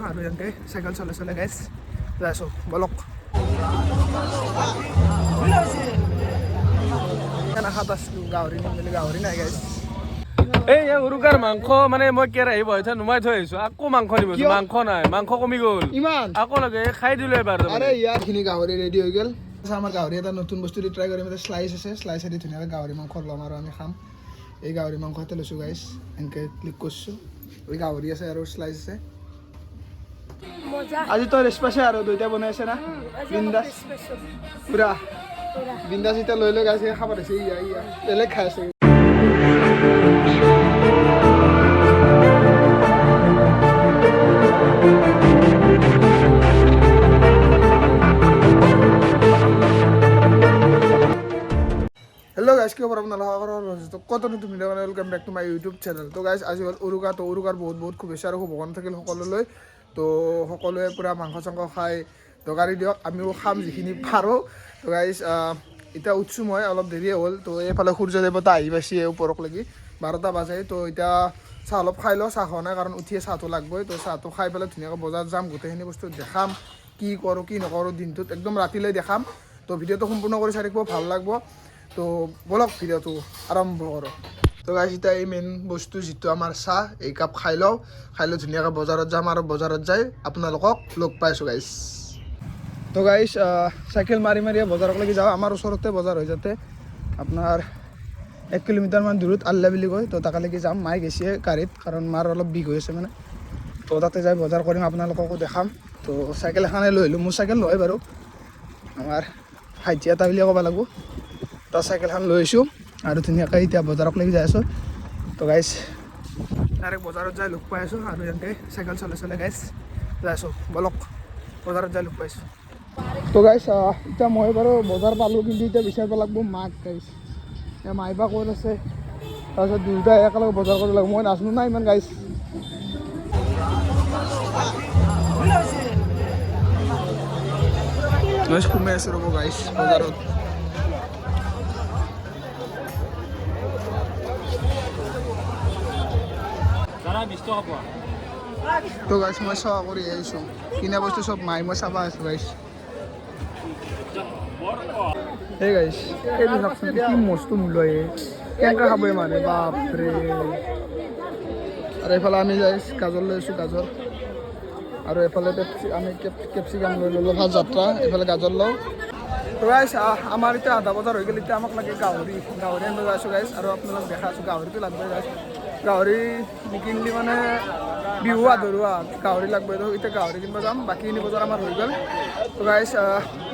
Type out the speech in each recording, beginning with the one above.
আৰু এনেকৈ চাইকেল চলাই চলাই গাইছ যাই আছোঁ। বলক। আশাত আছিলোঁ গাহৰি নিম বুলি, গাহৰি নাই গাইছ। এই উৰুকাৰ মাংস মানে মই কেৰাহী বহাই থৈ নুমাই থৈ আহিছো, আকৌ মাংস দিব। কিয়? মাংস নাই, মাংস কমি গ'ল। ইমান আকৌ লাগে, খাই দিলো এবাৰ আৰে তাৰমানে। ইয়াৰখিনি গাহৰি ৰেডি হৈ গ'ল। আমাৰ গাহৰি এটা নতুন বস্তু দি ট্ৰাই কৰিম। এটা শ্লাইচ আছে, শ্লাইচেদি ধুনীয়াকৈ গাহৰি মাংস ল'ম আৰু আমি খাম। এই গাহৰি মাংস এটা লৈছোঁ গাইছ, এনেকৈ ক্লিক কৰিছোঁ। এই গাহৰি আছে আৰু শ্লাইচ আছে। মজা। আজি তই ৰেষ্ট পাইছে আৰু দুইটা বনাইছে না? বিন্দাছ পুৰা বিন্দাছ। এতিয়া লৈ লৈ গাইছে, খাব দিছে। ইয়া ইয়া বেলেগ খাই আছে। হেল্ল' গাইছ, কি খবৰ আপোনালোকৰ? কত নতুন video, welcome back to my YouTube channel. তো গাইছ, আজি হ'ল উৰুকা। তো উৰুকাৰ বহুত বহুত শুভেচ্ছা আৰু শুভকামনা থাকিল সকলোলৈ। তো সকলোৱে পূৰা মাংস চাংস খাই দগাৰি দিয়ক, আমিও খাম যিখিনি পাৰোঁ। তো গাইছ, এতিয়া উঠছোঁ মই, অলপ দেৰিয়ে হ'ল। তো এইফালে সূৰ্য দেৱতা আহি পাইছে ওপৰক লাগি, 12টা বাজে। তো এতিয়া চাহ অলপ খাই লওঁ, চাহ খোৱা নাই, কাৰণ উঠিয়ে চাহটো লাগবই। তো চাহটো খাই পেলাই ধুনীয়াকৈ বজাৰত যাম, গোটেইখিনি বস্তু দেখাম, কি কৰোঁ কি নকৰোঁ দিনটোত, একদম ৰাতিলৈ দেখাম। তো ভিডিঅ'টো সম্পূৰ্ণ কৰি চাই থাকিব, ভাল লাগব। তো ব'লক, ভিডিঅ'টো আৰম্ভ কৰোঁ। তো গাইছ, এতিয়া এই মেইন বস্তু যিটো আমাৰ চাহ, এই কাপ খাই লওঁ। খাই লৈ ধুনীয়াকৈ বজাৰত যাম আৰু বজাৰত যাই আপোনালোকক লগ পাইছোঁ গাইছ। তো গাইছ, চাইকেল মাৰি মাৰি বজাৰলৈকে যাওঁ। আমাৰ ওচৰতে বজাৰ হৈ যাতে, আপোনাৰ 1 কিলোমিটাৰমান দূৰত আল্লা বুলি কয়। তো তালৈকে যাম। মায়ে গেছে গাড়ীত, কাৰণ মাৰ অলপ বিষ হৈ আছে মানে। তো তাতে যাই বজাৰ কৰিম, আপোনালোককো দেখাম। তো চাইকেল এখনে লৈ আহিলোঁ। মোৰ চাইকেল নহয় বাৰু, আমাৰ ভাইটি এটা বুলিয়ে ক'ব লাগিব। তাৰ চাইকেলখন লৈ আহিছোঁ আৰু ধুনীয়াকৈ এতিয়া বজাৰক লাগি যাই আছোঁ। তো গাইছ, ডাইৰেক্ট বজাৰত যাই লগ পাই আছোঁ আৰু এনেকৈ চাইকেল চলাই চলাই গাইছ যাই আছোঁ। বলক, বজাৰত যাই লগ পাইছোঁ। তো গাইছ, এতিয়া মই বাৰু বজাৰ পালোঁ, কিন্তু এতিয়া বিচাৰিব লাগিব মাক গাইছ। এতিয়া মাই বা ক'ত আছে? তাৰপিছত দুয়োটাই একেলগে বজাৰ কৰিব লাগিব। মই নাজানো না ইমান গাইছ। গাইছ, সোমাই আছোঁ ৰ'ব গাইছ বজাৰত। 20 টকা পোৱা। তো গাইছ, মই চোৱা কৰি আহিছোঁ, কিনা বস্তু চব মাই মই চাবা আছোঁ গাইছ। এই গাইছ, এইটো চাওকচোন, কি মস্ত মূল্য। এই কেনেকৈ খাব এই মানুহে? বাপৰে! আৰু এইফালে আমি গাইছ গাজৰ লৈ আছোঁ, গাজৰ। আৰু এইফালে পেপচি, আমি কেপচিকাম লৈ ল'লোঁ। ভাল যাত্ৰা। এইফালে গাজৰ লওঁ। তো গাইছ, আমাৰ এতিয়া আধা বজাৰ হৈ গ'ল। এতিয়া আমাক লাগে গাহৰি। গাহৰি আনিব যাই আছোঁ গাইছ আৰু আপোনালোক দেখা আছোঁ। গাহৰিটো লাগবই গাইছ। গাহৰি নিকিনিলে মানে বিহু আধৰুৱা। গাহৰি লাগবই। তো এতিয়া গাহৰি কিনিব যাম। বাকীখিনি বজাৰ আমাৰ হৈ গ'ল। তো গাইছ,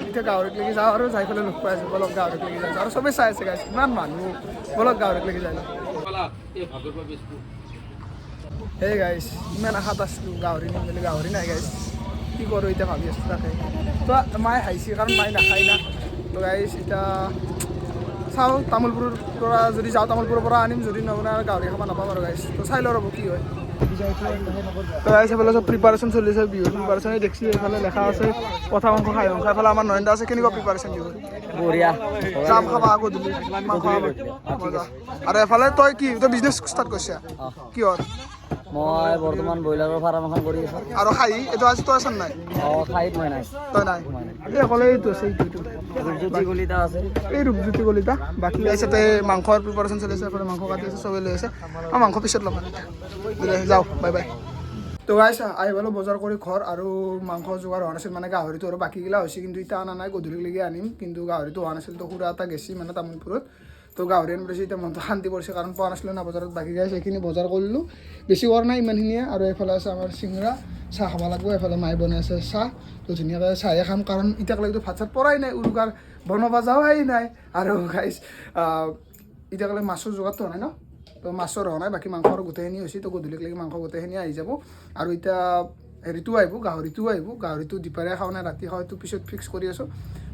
এতিয়া গাহৰিক লাগি যাওঁ আৰু যাই পেলাই লগ পাই আছোঁ। বলক, গাহৰিক লাগি যাই আছোঁ। আৰু চবেই চাই আছে গাইছ, ইমান মানুহ। বলক, গাহৰিক লাগি যাই লওঁ। এই গাইছ, ইমান আশাত আছিলোঁ গাহৰি নিম বুলি, গাহৰি নাই গাইছ। কি কৰোঁ এতিয়া ভাবি আছোঁ তাকে। তো মায়ে হাঁহিছে, কাৰণ মায়ে নাখায় না। তো গাইছ, এতিয়া চাওঁ, তামোলপুৰৰ পৰা যদি যাওঁ তামোলপুৰৰ পৰা আনিম, যদি নবনাই গাহৰি খাব নাপাম আৰু গাইছ। তো চাই লওঁ ৰ'ব কি হয়। তো গাইছ, এইফালে চব প্ৰিপাৰেশ্যন চলিছে, বিহুৰ প্ৰিপাৰেশ্যন। দেখছি এইফালে লেখা আছে পঠা মাংস, খাহী মাংস। এইফালে আমাৰ নয়নদা আছে। কেনেকুৱা প্ৰিপাৰেশ্যন বিহুৰ? বঢ়িয়া। যাম খাবা গধূলি মাংস খাবা। মজা। আৰু এফালে তই কি, তই বিজনেছ ষ্টাৰ্ট কৰিছা? কিহৰ? মই বৰ্তমান ব্ৰইলাৰৰ ফাৰ্ম এখন কৰি আছোঁ। আৰু খাহী এইটো আজি তই আছ নাই? অঁ, খাহীত মই নাই। তই নাই? এই অকলে এইটো আছে, এইটো এইটো। ৰূপজ্যোতি কলিতা আছে। এই ৰূপজ্যোতি কলিতা। বাকী আছে তাই মাংসৰ প্ৰিপাৰেশ্যন চলি আছে। এফালে মাংস কাটি আছে, চবে লৈ আছে। আৰু মাংস পিছত ল'ম আৰু দে, যাওঁ, বাই বাই। তো গাইছ, আহি পালোঁ বজাৰ কৰি ঘৰ। আৰু মাংস যোগাৰ হোৱা নাছিল, মানে গাহৰিটো আৰু বাকীগিলা হৈছে, কিন্তু এতিয়া অনা নাই, গধূলিলৈকে আনিম। কিন্তু গাহৰিটো হোৱা নাছিল, তো খুৰা এটা গেছি মানে তামোলপুৰত, তো গাহৰি আনিব দিছে। এতিয়া মনটো শান্তি পৰিছে, কাৰণ পোৱা নাছিলোঁ না বজাৰত। বাকী গাইছ, এইখিনি বজাৰ কৰিলোঁ, বেছি কৰা নাই, ইমানখিনিয়ে। আৰু এইফালে আছে আমাৰ চিঙৰা, চাহ খাব লাগিব। এইফালে মায়ে বনাই আছে চাহ। তো ধুনীয়াকৈ চাহে খাম, কাৰণ এতিয়ালৈকেতো ভাত চাত পৰাই নাই, উৰুকাৰ বনাব যাৱাই নাই। আৰু গাইছ, এতিয়ালৈকে মাছৰ যোগাৰটো হোৱা নাই ন? তো মাছৰ হোৱা নাই, বাকী মাংসৰ গোটেইখিনি হৈছে। তো গধূলিলৈকে মাংস গোটেইখিনি আহি যাব। আৰু এতিয়া হেৰিটো আহিব, গাহৰিটোও আহিব। গাহৰিটো দুপৰীয়া খাওঁ নে ৰাতি খাওঁ, সেইটো পিছত ফিক্স কৰি আছোঁ।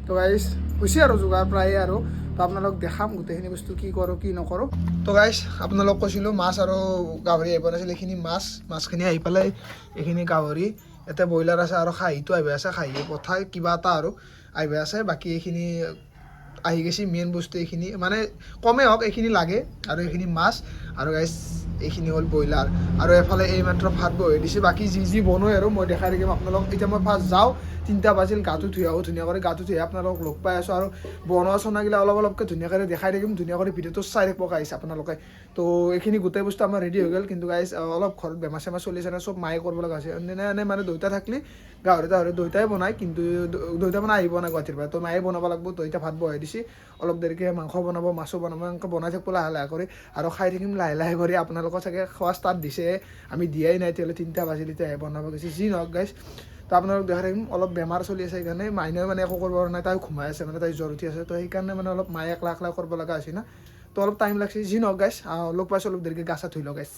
তো গাইছ, হৈছে আৰু যোগাৰ প্ৰায়ে। আৰু তো আপোনালোক দেখাম গোটেইখিনি বস্তু, কি কৰোঁ কি নকৰোঁ। তো গাইছ, আপোনালোক কৈছিলোঁ মাছ আৰু গাহৰি আহিব নাছিল। এইখিনি মাছ, মাছখিনি আহি পেলাই এইখিনি গাহৰি, ইয়াতে ব্ৰইলাৰ আছে আৰু খাহীটো আহিব আছে, খাহী পঠাই কিবা এটা আৰু আহিব আছে। বাকী এইখিনি আহি গৈছে। মেইন বস্তু এইখিনি, মানে কমেই হওক এইখিনি লাগে। আৰু এইখিনি মাছ। আৰু গাইছ এইখিনি হ'ল ব্ৰইলাৰ। আৰু এফালে এইমাত্ৰ ভাত বহাই দিছে। বাকী যি যি বনোৱে আৰু মই দেখাই থাকিম আপোনালোকক। এতিয়া মই ফাৰ্ষ্ট যাওঁ, 3টা বাজিল, গাটো ধুই আহোঁ ধুনীয়া কৰি। গাটো ধুই আপোনালোকক লগ পাই আছোঁ আৰু বনোৱা চনাগিলা অলপ অলপকৈ ধুনীয়াকৈ দেখাই থাকিম। ধুনীয়া কৰি ভিডিঅ'টো চাই থাকিব গাইছ আপোনালোকে। তো এইখিনি গোটেই বস্তু আমাৰ ৰেডি হৈ গ'ল। কিন্তু গাইছ অলপ ঘৰত বেমাৰ চেমাৰ চলি আছে না, চব মায়ে কৰিব লগা হৈছে। এনে এনে মানে দেউতা থাকিলে গাহৰি তাহৰি দেউতাই বনায়, কিন্তু দেউতা মানে আহিব নাই গুৱাহাটীৰ পৰা, তো মায়ে বনাব লাগিব। তো এতিয়া ভাত বহাই দিছে, অলপ দেৰিকৈ মাংস বনাব, মাছো বনাব, এনেকৈ বনাই থাকিব লাহে লাহে কৰি আৰু খাই থাকিম লাহে লাহে কৰি। আপোনালোকৰ চাগে খোৱা ষ্টাৰ্ট দিছে, আমি দিয়াই নাই এতিয়ালৈ। 3টা বাজিল, এতিয়াহে বনাব গৈছে। যি নহওক গাইছ, তো আপোনালোক দেখাই থাকিম। অলপ বেমাৰ চলি আছে, সেইকাৰণে মাইনাই মানে একো কৰিব পৰা নাই, তাই ঘুমাই আছে, মানে তাই জ্বৰ উঠি আছে। তো সেইকাৰণে মানে অলপ মায়ে একলা একলা কৰিব লগা হৈছে না, তো অলপ টাইম লাগছে। যি নহওক গাইছ, লগ পাইছোঁ অলপ দেৰিকৈ, গা চা ধুই লওঁ গাইছ।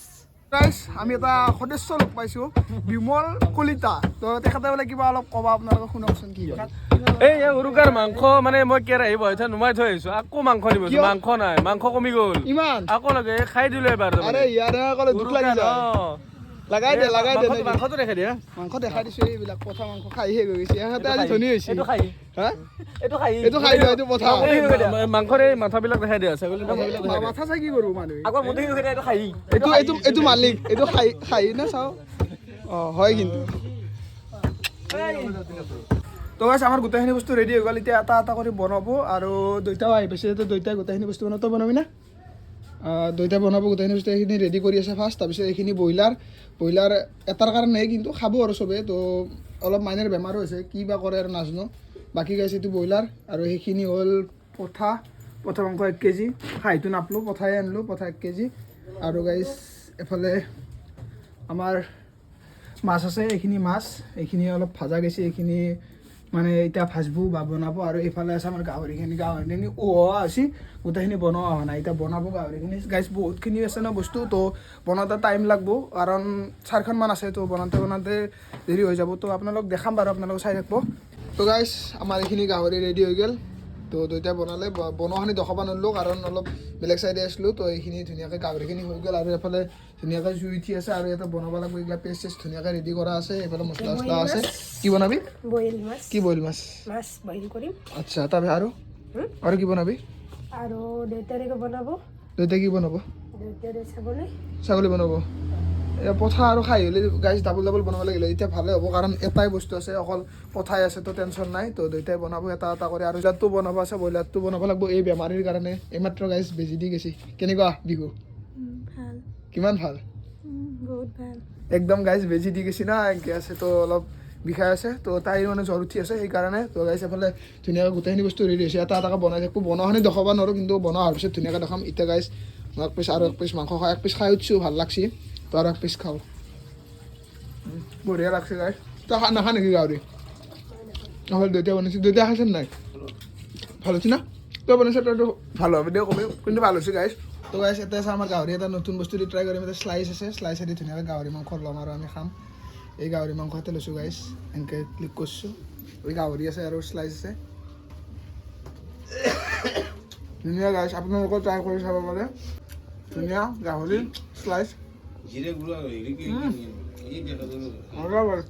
গাইছ আমি এটা সদস্য লগ পাইছোঁ, বিমল কলিতা। তো তেখেতে বোলে কিবা অলপ ক'বা, আপোনালোকে শুনকচোন কি কয়। এই উৰুকাৰ মাংস মানে মই কেৰাহী বহাই থৈ নুমাই থৈ আহিছো, আকৌ মাংস দিব। কিয়? মাংস নাই, মাংস কমি গ'ল, ইমান আকৌ লাগে খাই দিলো এবাৰ। আৰে ইয়াৰে ক'লে দুখ লাগি যায়। লগাই দে, লগাই দে। মাংসটো দেখাই দিয়া। মাংস দেখাই দিছো, এইবিলাক পঠা মাংস খাই শেষ হৈ গৈছে। ইহঁতে আজি ধনী হৈছে। এইটো খাই, হা, এইটো খাই, এইটো খাই লোৱা, এইটো পঠা। মাংসৰ এই মাথাবিলাক দেখাই দিয়া, ছাগলীৰ মাথাবিলাক দেখাই দিয়া। মাথা চাই কি কৰিব মানুহে? আগৰ মুদি এইটো খাই। এইটো এইটো এইটো মালিক, এইটো খাই খাই না চাওঁ। অ হয় কিন্তু। তো গাইছ আমাৰ গোটেইখিনি বস্তু ৰেডি হৈ গ'ল। এতিয়া এটা এটা কৰি বনাব আৰু দেউতাও আহি পাইছে। তো দেউতাই গোটেইখিনি বস্তু বনাব। তই বনাবি না? দেউতাই বনাব গোটেইখিনি বস্তু। এইখিনি ৰেডি কৰি আছে ফাৰ্ষ্ট। তাৰপিছত এইখিনি ব্ৰইলাৰ, ব্ৰইলাৰ এটাৰ কাৰণেহে কিন্তু খাব আৰু চবেই। তো অলপ মাইনাৰ বেমাৰো হৈছে, কি বা কৰে আৰু নাজানো। বাকী গাইছ এইটো ব্ৰইলাৰ আৰু সেইখিনি হ'ল পঠা, পঠা মাংস 1 কেজি। খাহীটো নাপলোঁ, পঠাই আনিলোঁ, পঠা 1 কেজি। আৰু গাইছ এফালে আমাৰ মাছ আছে, এইখিনি মাছ, এইখিনি অলপ ভাজা গৈছে, এইখিনি মানে এতিয়া ভাজবো বা বনাব। আৰু এইফালে আছে আমাৰ গাহৰিখিনি, গাহৰিখিনি উহোৱা হৈছে, গোটেইখিনি বনোৱা হোৱা নাই, এতিয়া বনাব গাহৰিখিনি। গাইছ বহুতখিনি আছে ন বস্তু, তো বনাওঁতে টাইম লাগব, কাৰণ 4খনমান আছে, তো বনাওঁতে বনাওঁতে দেৰি হৈ যাব। তো আপোনালোক দেখাম বাৰু, আপোনালোক চাই থাকিব। তো গাইছ আমাৰ এইখিনি গাহৰি ৰেডি হৈ গ'ল। তো দেউতাই বনালে, বনোৱাখিনি দেখাব নোৱাৰিলোঁ কাৰণ অলপ বেলেগ চাইডে আছিলোঁ। তো এইখিনি ধুনীয়াকৈ গাহৰিখিনি হৈ গ'ল আৰু এইফালে ধুনীয়াকৈ জুই উঠি আছে আৰু ইয়াতে বনাব লাগিব। এইগিলা পেষ্ট চেষ্ট ধুনীয়াকৈ ৰেডি কৰা আছে, এইফালে মছলা চছলা আছে। কি বনাবি? বইল মাছ। কি বইল মাছ? মাছ বইল কৰিম। আচ্ছা, তাৰপিছত আৰু আৰু কি বনাবি? আৰু দেউতাৰে বনাব। দেউতাই কি বনাব? দেউতাৰে ছাগলী। ছাগলী বনাব। এতিয়া পঠা আৰু খাহী হ'লে গাইছ ডাবল ডাবল বনাব লাগিলে এতিয়া ভালে হ'ব, কাৰণ এটাই বস্তু আছে, অকল পঠাই আছে, তো টেনশ্যন নাই। তো দেউতাই বনাব এটা এটা কৰি। আৰু ব্ৰইলাৰটো বনাব আছে, ব্ৰইলাৰটো বনাব লাগিব এই বেমাৰীৰ কাৰণে। এইমাত্ৰ গাইছ বেজি দি গৈছে। কেনেকুৱা বিহু? ভাল। কিমান ভাল? বহুত ভাল। একদম গাইছ বেজি দি গৈছে না, এনেকৈ আছে, তো অলপ বিষাই আছে, তো তাইৰ মানে জ্বৰ উঠি আছে সেইকাৰণে। তো গাইছ এফালে ধুনীয়াকৈ গোটেইখিনি বস্তু ৰেডি হৈছে, এটা এটাকৈ বনাই থাকোঁ। বনোৱাখিনি দেখাব নোৱাৰোঁ, কিন্তু বনোৱা হোৱাৰ পিছত ধুনীয়াকৈ দেখাম। এতিয়া গাইছ মই 1 পিচ আৰু 1 পিচ মাংস খাওঁ, 1 পিচ খাই উঠিছোঁ, ভাল লাগছি, তো আৰু 1 পিচ খাওঁ। বঢ়িয়া লাগছে গাইছ। তই নাখা নেকি গাহৰি? নহ'লে দেউতাই বনাইছে, দেউতাই খাইছে নাই? ভাল হৈছে না? তই বনাইছ, তইতো ভাল হ'ব দে কবি, কিন্তু ভাল হৈছে গাইছ। তো গাইছ এতিয়া আছে আমাৰ গাহৰি এটা নতুন বস্তু দি ট্ৰাই কৰিম। এটা শ্লাইচ আছে, শ্লাইচেদি ধুনীয়াকৈ গাহৰি মাংস ল'ম আৰু আমি খাম। এই গাহৰি মাংস এটা লৈছোঁ গাইছ, এনেকৈ ক্লিক কৰিছোঁ। এই গাহৰি আছে আৰু শ্লাইচ আছে, ধুনীয়া গাইছ, আপোনালোকেও ট্ৰাই কৰি চাব পাৰে। ধুনীয়া গাহৰি শ্লাইচ। মজা বাৰু।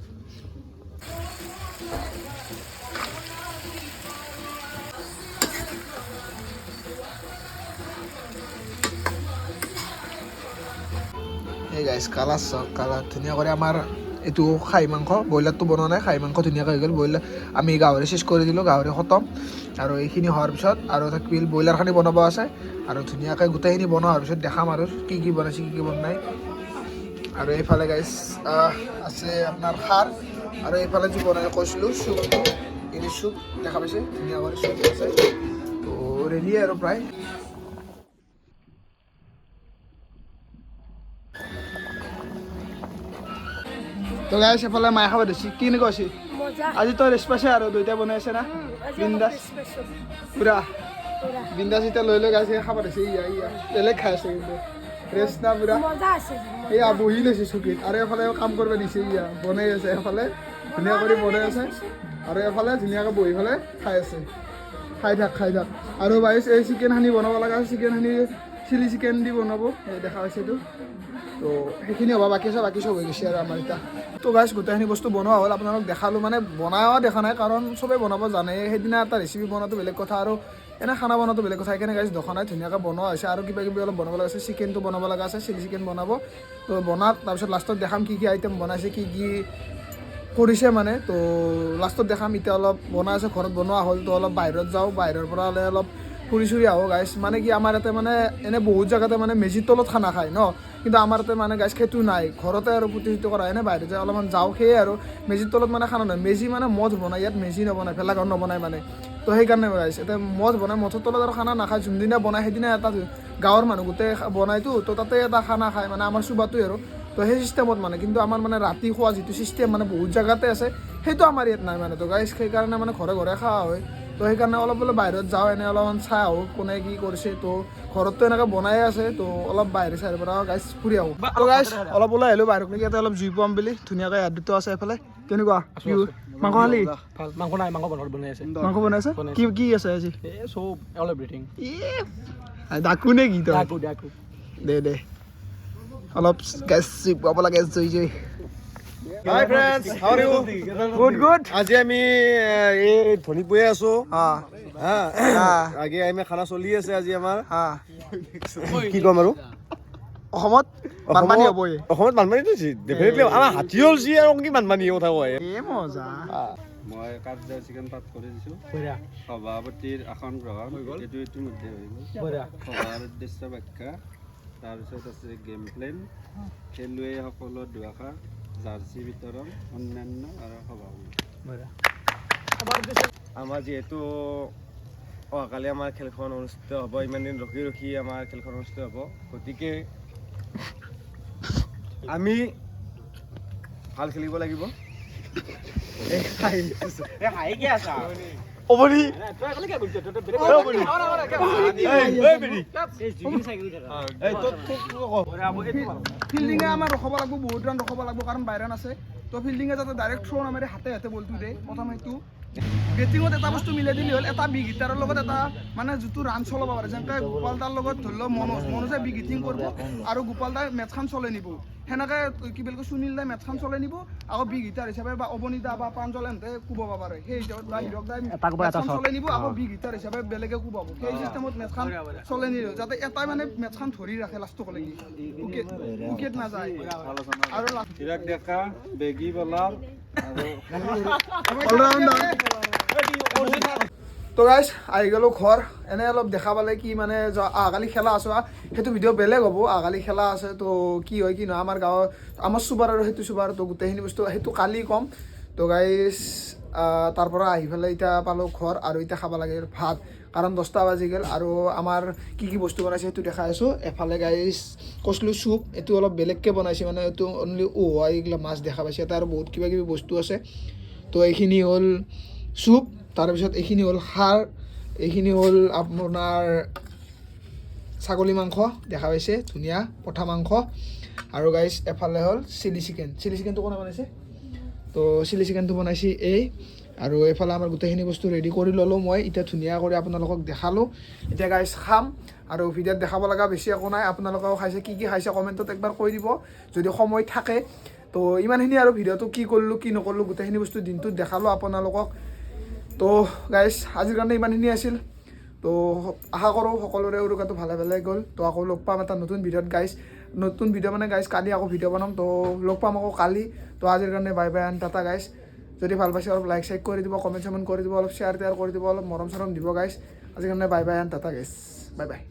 এই গাইছ কালাৰ চাওক, কালাৰ ধুনীয়া কৰি আমাৰ এইটো খাহী মাংস, ব্ৰইলাৰটো বনোৱা নাই, খাহী মাংস ধুনীয়াকৈ হৈ গ'ল। ব্ৰইলাৰ আমি গাহৰি চেচ কৰি দিলোঁ, গাহৰি খতম। আৰু এইখিনি হোৱাৰ পিছত আৰু থাকিল ব্ৰইলাৰখিনি বনাব আছে, আৰু ধুনীয়াকৈ গোটেইখিনি বনোৱা হোৱাৰ পিছত দেখাম আৰু কি কি বনাইছে, কি কি বনাই। আৰু এইফালে গাইছ আছে আপোনাৰ খাৰ, আৰু এইফালে যি বনাই কৈছিলোঁ চুপটো, এইখিনি চুপ দেখা পাইছে, ধুনীয়া কৰি চুপ আছে। তো ৰেডি আৰু প্ৰায়। তো গাইছ এফালে মায়ে খাব ধৰিছে। কেনেকুৱা হৈছে? মজা। আজি তই ৰেষ্ট পাইছে আৰু দেউতাই বনাই আছে না? আজি অলপ বিন্দাছ। ৰেষ্ট পাইছোঁ। পুৰা পুৰা। বিন্দাছ এতিয়া লৈ লৈ গাইছে খাব ধৰিছে। ইয়া ইয়া বেলেগ খাই আছে কিন্তু ৰেষ্ট না পুৰা। মজা আছে। এয়া বহি লৈছে চকীত আৰু এফালে কাম কৰিব দিছে। ইয়া বনাই আছে, এফালে ধুনীয়া কৰি বনাই আছে আৰু এফালে ধুনীয়াকৈ বহি পেলাই খাই আছে। খাই থাক, খাই থাক। আৰু বাইছ এই চিকেনখিনি বনাব লগা আছে, চিকেনখিনি চিলি চিকেন দি বনাব, এই দেখা পাইছে এইটো। তো সেইখিনি হ'ব, বাকী চব বাকী চব হৈ গৈছে আৰু আমাৰ এতিয়া। তো গাইছ গোটেইখিনি বস্তু বনোৱা হ'ল, আপোনালোক দেখালোঁ, মানে বনাও দেখা নাই কাৰণ চবেই বনাব জানে। সেইদিনা এটা ৰেচিপি বনোৱাটো বেলেগ কথা আৰু এনে খানা বনোৱাটো বেলেগ কথা। সেইকাৰণে গাইজ দেখা নাই, ধুনীয়াকৈ বনোৱা হৈছে। আৰু কিবা কিবি অলপ বনাব লগা আছে, চিকেনটো বনাব লগা আছে, চিলি চিকেন বনাব। তো বনাওক, তাৰপিছত লাষ্টত দেখাম কি কি আইটেম বনাইছে, কি কি কৰিছে মানে। তো লাষ্টত দেখাম। এতিয়া অলপ বনাই আছে, ঘৰত বনোৱা হ'ল। তো অলপ বাহিৰত যাওঁ, বাহিৰৰ পৰা হ'লে অলপ ফুৰি চুৰি আহোঁ গাইছ। মানে কি, আমাৰ ইয়াতে মানে এনে বহুত জেগাতে মানে মেজিৰ তলত খানা খায় ন, কিন্তু আমাৰ ইয়াতে মানে গাইছ সেইটো নাই। ঘৰতে আৰু পুতি চুতি কৰা, এনে বাহিৰত যাই অলপমান যাওঁ সেয়ে। আৰু মেজিৰ তলত মানে খানা নহয়, মেজি মানে মঠ বনায় ইয়াত, মেজি নবনায়, ভেলাঘৰ নবনায় মানে। তো সেইকাৰণে গাইছ এতিয়া মঠ বনায়, মঠৰ তলত আৰু খানা নাখায়। যোনদিনা বনায় সেইদিনা এটা গাঁৱৰ মানুহ গোটেই বনায়তো, তো তাতে এটা খানা খায় মানে আমাৰ চুবাটোৱে আৰু। তো সেই চিষ্টেমত মানে, কিন্তু আমাৰ মানে ৰাতি খোৱা যিটো চিষ্টেম মানে বহুত জেগাতে আছে, সেইটো আমাৰ ইয়াত নাই মানে। তো গাইছ সেইকাৰণে মানে ঘৰে ঘৰে খোৱা হয়। তো সেইকাৰণে অলপ অলপ বাহিৰত যাওঁ, এনে অলপমান চাই আহোঁ কোনে কি কৰিছে। তো ঘৰততো এনেকৈ বনায়ে আছে, তো অলপ বাহিৰ চাহিৰ পৰা গাইছ ফুৰি আহোঁ। তো গাইছ অলপ ওলাই আহিলোঁ বাহিৰত নেকি, ইয়াতে অলপ জুই পুৱাম বুলি। ধুনীয়াকৈ হাত দুটা আছে এফালে। কেনেকুৱা ভিউ? মাংস খালি? ভাল। মাংস নাই, মাংস বনাই বনাই আছে। মাংস বনাইছে? কি কি আছে আজি? এই চব, অল এভৰিথিং। ডাকু নে কি তই? ডাকু ডাকু। দে দে, অলপ গাইছ জুই পুৱাব লাগে, জুই জুই। Hi friends, how are you? Good good. আজি আমি এই ধনীপুৰে আছো। হা, আগে আমি খানা চলি আছে আজি আমাৰ। কি ক'ম আৰু? অসমত বানপানী হ'বই। অসমত বানপানীটো ডেফিনেটলি, আমাৰ হাতী হ'ল যি আৰু কি বানপানী কথা কয়। এ মজা। মই কাৰ্যসূচীখন পাঠ কৰি দিছোঁ। সভাপতিৰ আসন গ্ৰহণ এইটো ইতিমধ্যে হৈ গ'ল। সভাৰ উদ্দেশ্য ব্যাখ্যা, তাৰপিছত আছে গেম প্লেন, খেলুৱৈসকলৰ দুআষাৰ, জাৰ্চি বিতৰণ, অন্যান্য আৰু সভাপতি। আমাৰ যিহেতু অহাকালি আমাৰ খেলখন অনুষ্ঠিত হ'ব, ইমান দিন ৰখি ৰখি আমাৰ খেলখন অনুষ্ঠিত হ'ব, গতিকে আমি ভাল খেলিব লাগিব। অৱনী। ফিল্ডিঙে আমাৰ ৰখাব লাগিব, বহুত ৰান ৰখাব লাগিব, কাৰণ বাইৰান আছে। তো ফিল্ডিঙে যাতে ডাইৰেক্ট থ্ৰ' নামাৰি হাতে হাতে বলটো দিয়ে প্ৰথম সেইটো। বেটিঙত এটা বস্তু মিলাই দিলে হ'ল, এটা বিগ হিটাৰৰ লগত এটা মানে যিটো ৰান চলাব পাৰে, যেনেকৈ গোপাল দাৰ লগত ধৰি লওক মনোজ, মনোজে বিগ হিটিং কৰিব আৰু গোপাল দাই মেটচখন চলাই নিব। সেনেকৈ কি বুলি কয়, সুনীল দাই মেটচখন চলাই নিব, আকৌ বিগ হিটাৰ হিচাপে বা অৱনী দা বা প্ৰাঞ্জল এহঁতে কোবাব পাৰে। সেই হিচাপত বা হিৰক দাই মেটচখন চলাই নিব, আকৌ বিগ হিটাৰ হিচাপে বেলেগে কোবাব। সেই চিষ্টেমত মেটচখন চলাই নিব, যাতে এটাই মানে মেটচখন ধৰি ৰাখে লাষ্টলৈকে, উইকেট উইকেট নাযায় আৰু হিৰক ডেকা বেগী বলাৰ আৰু অলৰাউণ্ডাৰ। তো গাইছ আহি গ'লোঁ ঘৰ। এনে অলপ দেখা পালে কি মানে অহাকালি খেলা আছে, সেইটো ভিডিঅ' বেলেগ হ'ব। অহাকালি খেলা আছে, তো কি হয় কি নহয় আমাৰ গাঁৱৰ আমাৰ চুবাৰ আৰু সেইটো চুবাৰ, তো গোটেইখিনি বস্তু সেইটো কালি ক'ম। তো গাইছ তাৰ পৰা আহি পেলাই এতিয়া পালোঁ ঘৰ আৰু এতিয়া খাব লাগে ভাত, কাৰণ 10টা বাজি গ'ল। আৰু আমাৰ কি কি বস্তু বনাইছে সেইটো দেখাই আছোঁ। এফালে গাইছ কচলু চুপ, এইটো অলপ বেলেগকৈ বনাইছে, মানে এইটো অনলি উহোৱা এইগিলা মাছ দেখা পাইছে ইয়াতে, আৰু বহুত কিবা কিবি বস্তু আছে। তো এইখিনি হ'ল চুপ, তাৰপিছত এইখিনি হ'ল খাৰ, এইখিনি হ'ল আপোনাৰ ছাগলী মাংস দেখা পাইছে, ধুনীয়া পঠা মাংস। আৰু গাইছ এফালে হ'ল চিলি চিকেন। চিলি চিকেনটো কোনে বনাইছে? তো চিলি চিকেনটো বনাইছে এই। আৰু এইফালে আমাৰ গোটেইখিনি বস্তু ৰেডি কৰি ল'লোঁ মই এতিয়া, ধুনীয়া কৰি আপোনালোকক দেখালোঁ। এতিয়া গাইছ খাম আৰু ভিডিঅ'ত দেখাব লগা বেছি একো নাই। আপোনালোকেও খাইছে, কি কি খাইছে কমেণ্টত একবাৰ কৈ দিব যদি সময় থাকে। তো ইমানখিনি আৰু ভিডিঅ'টো কি কৰিলোঁ কি নকৰিলোঁ গোটেইখিনি বস্তু দিনটোত দেখালোঁ আপোনালোকক। তো গাইছ আজিৰ কাৰণে ইমানখিনি আছিল। তো আশা কৰোঁ সকলোৰে উৰুকাটো ভালে ভালে গ'ল। তো আকৌ লগ পাম এটা নতুন ভিডিঅ'ত গাইছ। নতুন ভিডিঅ' মানে গাইছ কালি আকৌ ভিডিঅ' বনাম, তো লগ পাম আকৌ কালি। তো আজিৰ কাৰণে bye bye and tata guys. যদি ভাল পাইছে অলপ লাইক চাইক কৰি দিব, কমেণ্ট চমেণ্ট কৰি দিব, অলপ শ্বেয়াৰ টেয়াৰ কৰি দিব, অলপ মৰম চৰম দিব গাইছ। আজিৰ কাৰণে bye bye and tata guys, bye bye.